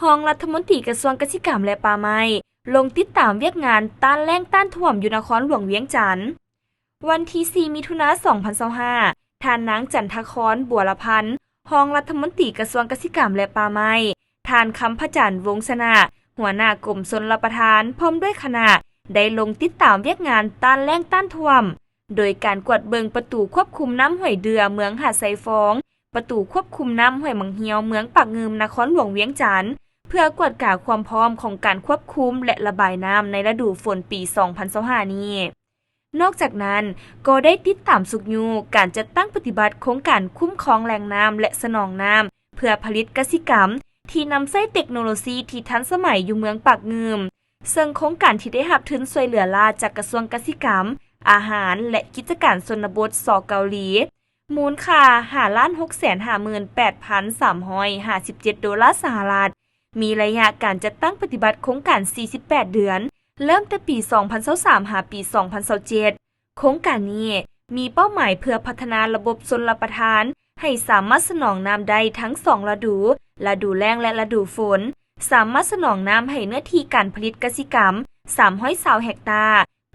ຮອງລັດຖະມົນຕີກະຊວງກະສິກຳ ແລະ ປ່າໄມ້ ລົງຕິດຕາມວຽກງານຕ້ານແລ້ງຕ້ານຖ້ວມຢູ່ນະຄອນຫຼວງວຽງຈັນ. ວັນທີສີ່ ມິຖຸນາ ສອງພັນຊາວຫ້າ ທ່ານນາງ ຈັນທະຄອນ ບົວລະພັນ ຮອງລັດຖະມົນຕີກະຊວງກະສິກຳ ແລະ ປ່າໄມ້, ທ່ານ ຄຳພະຈັນ ວົງຊະນະ ຫົວໜ້າກົມຊົນລະປະທານ ພ້ອມດ້ວຍຄະນະ ໄດ້ລົງຕິດຕາມວຽກງານຕ້ານແລ້ງຕ້ານຖ້ວມ ໂດຍການກວດເບິ່ງປະຕູຄວບຄຸມນ້ຳຫ້ວຍເດື່ອ ເມືອງຫາດຊາຍຟອງ, ປະຕູຄວບຄຸມນ້ຳຫ້ວຍໝາກຮຽວ ເມືອງປາກງື່ມ ນະຄອນຫຼວງວຽງຈັນ ເພື່ອກວດກາຄວາມພ້ອມຂອງການຄວບຄຸມ ແລະ ລະບາຍນ້ຳໃນລະດູຝົນປີສອງພັນຊາວຫ້ານີ້. ນອກຈາກນັ້ນ, ກໍໄດ້ຕິດຕາມຊຸກຍູ້ການຈັດຕັ້ງປະຕິບັດໂຄງການຄຸ້ມຄອງແຫຼ່ງນ້ຳ ແລະ ສະໜອງນ້ຳ ເພື່ອຜະລິດກະສິກຳ ທີ່ນຳໃຊ້ເຕັກໂນໂລຊີທີ່ທັນສະໄໝຢູ່ເມືອງປາກງື່ມ, ເຊິ່ງໂຄງການທີ່ໄດ້ຮັບທຶນຊ່ວຍເຫຼືອລ້າຈາກກະຊວງກະສິກຳ, ອາຫານ ແລະ ກິດຈະການຊົນນະບົດ ສ ເກົາຫຼີ ມູນຄ່າ ຫ້າລ້ານຫົກແສນຫ້າໝື່ນແປດພັນສາມຮ້ອຍຫ້າສິບເຈັດໂດລາສະຫະລັດ, ມີໄລຍະການຈັດຕັ້ງປະຕິບັດໂຄງການສີ່ສິບແປດເດືອນ, ເລີ່ມແຕ່ປີສອງພັນຊາວສາມ ຫາປີສອງພັນຊາວເຈັດ. ໂຄງການນີ້ມີເປົ້າໝາຍເພື່ອພັດທະນາລະບົບຊົນລະປະທານ ໃຫ້ສາມາດສະໜອງນ້ຳໄດ້ທັງສອງລະດູ, ລະດູແລ້ງ ແລະ ລະດູຝົນ, ສາມາດສະໜອງນ້ຳໃຫ້ເນື້ອທີ່ການຜະລິດກະສິກຳສາມຮ້ອຍຊາວເຮັກຕາ,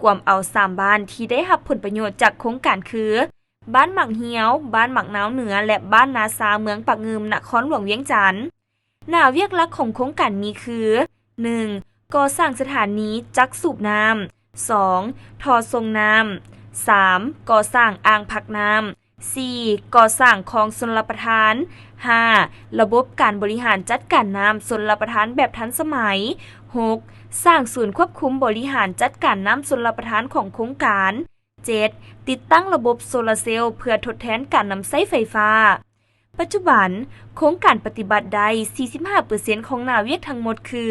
ກວມເອົາສາມບ້ານທີ່ໄດ້ຮັບຜົນປະໂຫຍດຈາກໂຄງການຄື ບ້ານໝາກຮຽວ, ບ້ານໝາກນາວເໜືອ ແລະ ບ້ານນາຊາ ເມືອງປາກງື່ມ ນະຄອນຫຼວງວຽງຈັນ. ໜ້າວຽກຫຼັກຂອງໂຄງການມີຄື ໜຶ່ງ ກໍ່ສ້າງສະຖານີຈັກສູບນ້ຳ, ສອງ ທໍ່ສົ່ງນ້ຳ, ສາມ ກໍ່ສ້າງອ່າງພັກນ້ຳ, ສີ່ ກໍ່ສ້າງຄອງຊົນລະປະທານ, ຫ້າ ລະບົບການບໍລິຫານຈັດການນ້ຳຊົນລະປະທານແບບທັນສະໄໝ, ຫົກ ສ້າງສູນຄວບຄຸມບໍລິຫານຈັດການນ້ຳຊົນລະປະທານຂອງໂຄງການ, ເຈັດ ຕິດຕັ້ງລະບົບໂຊລາເຊວເພື່ອທົດແທນການນຳໃຊ້ໄຟຟ້າ. ປັດຈຸບັນ, ໂຄງການປະຕິບັດໄດ້ສີ່ສິບຫ້າເປີເຊັນຂອງໜ້າວຽກທັງໝົດຄື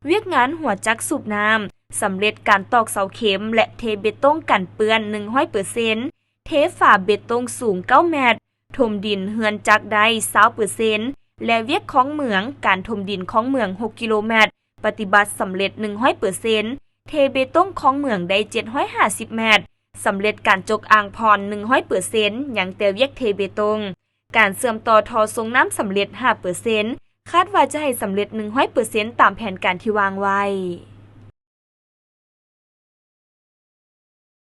ວຽກງານຫົວຈັກສູບນ້ຳ, ສຳເລັດການຕອກເສົາເຂັມ ແລະ ເທເບຕົງກັນເປື້ອນໜຶ່ງຮ້ອຍເປີເຊັນ, ເທຝາເບຕົງສູງເກົ້າແມັດ, ຖົມດິນເຮືອນຈັກໄດ້ຊາວເປີເຊັນ ແລະ ວຽກຄອງເໝືອງ, ການຖົມດິນຄອງເໝືອງຫົກກິໂລແມັດ, ປະຕິບັດສຳເລັດໜຶ່ງຮ້ອຍເປີເຊັນ, ເທເບຕົງຄອງເໝືອງໄດ້ເຈັດຮ້ອຍຫ້າສິບແມັດ, ສຳເລັດການຈົກອ່າງພອນໜຶ່ງຮ້ອຍເປີເຊັນ, ຍັງແຕ່ວຽກເທເບຕົງ. ການເຊື່ອມຕໍ່ທໍ່ສົ່ງນ້ຳສຳເລັດຫ້າເປີເຊັນ, ຄາດວ່າຈະໃຫ້ສຳເລັດໜຶ່ງຮ້ອຍເປີເຊັນຕາມແຜນການທີ່ວາງໄວ້.